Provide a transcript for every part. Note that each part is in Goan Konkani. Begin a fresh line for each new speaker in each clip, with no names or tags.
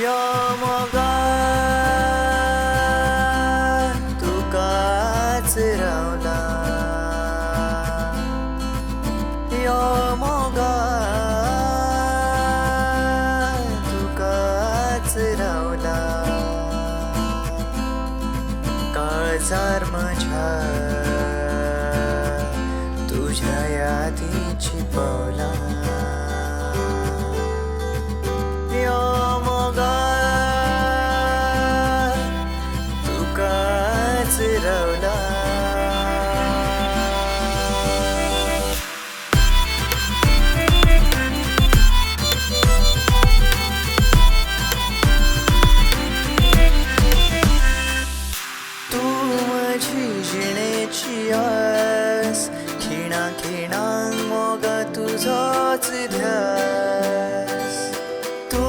यो मोगा तुकाच रावला, यो मोगा तुकाच रावला. काळजार माझ्या तुझ्या यादीची पावला. यो मोगा तुकाच रावला. तू माझी जिणेची आस, खिणा खिणांक मोगा तुझोच ध्यास. तू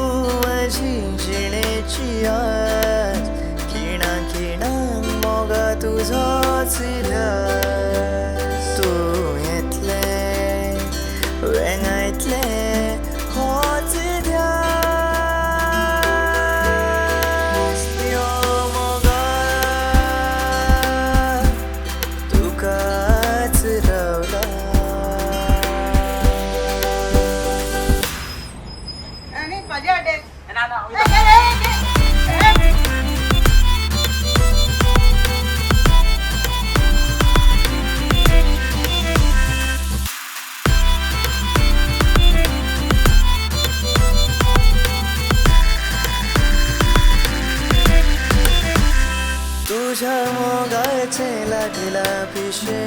माझी जिणेची आस, खिणा खिणांक मोगा तुझोच ध्यास. तूं येतलें वेंगायतलें होच ध्यास. यो मोगा तुकाच रावला. तुझ्या मोगाचे लागला पिशे,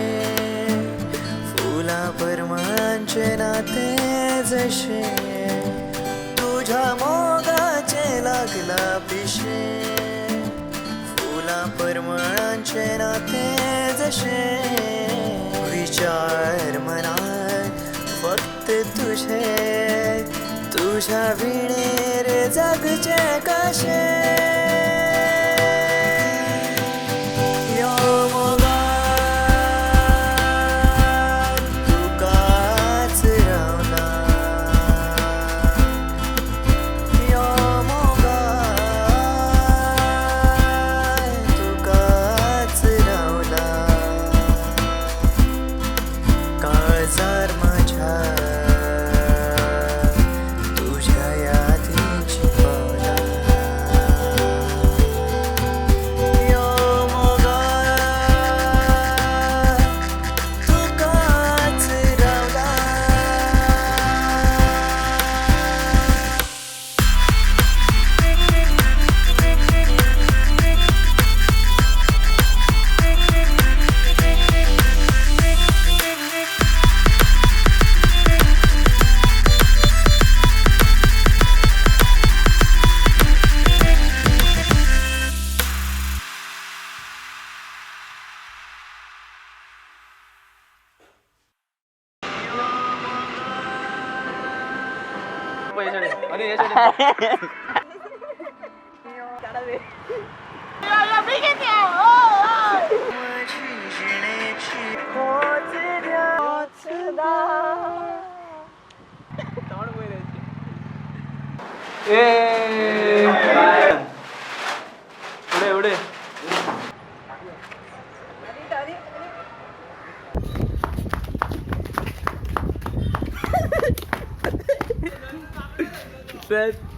फुला परमांचे नाते जशे. तुझ्या मोगाचे लागला पिशे, फुला परमळांचे नाते जशे. विचार मनात फक्त तुझे, तुझ्या विणेर जगचे कशे. यो मोगा तुकाच रावला, यो मोगा तुकाच रावला. काळजार माझ्या तुझ्या यादीची पावला. यो मोगा तुकाच रावला. माझी जिणेची होच ध्यास.
उडे उडे. Set.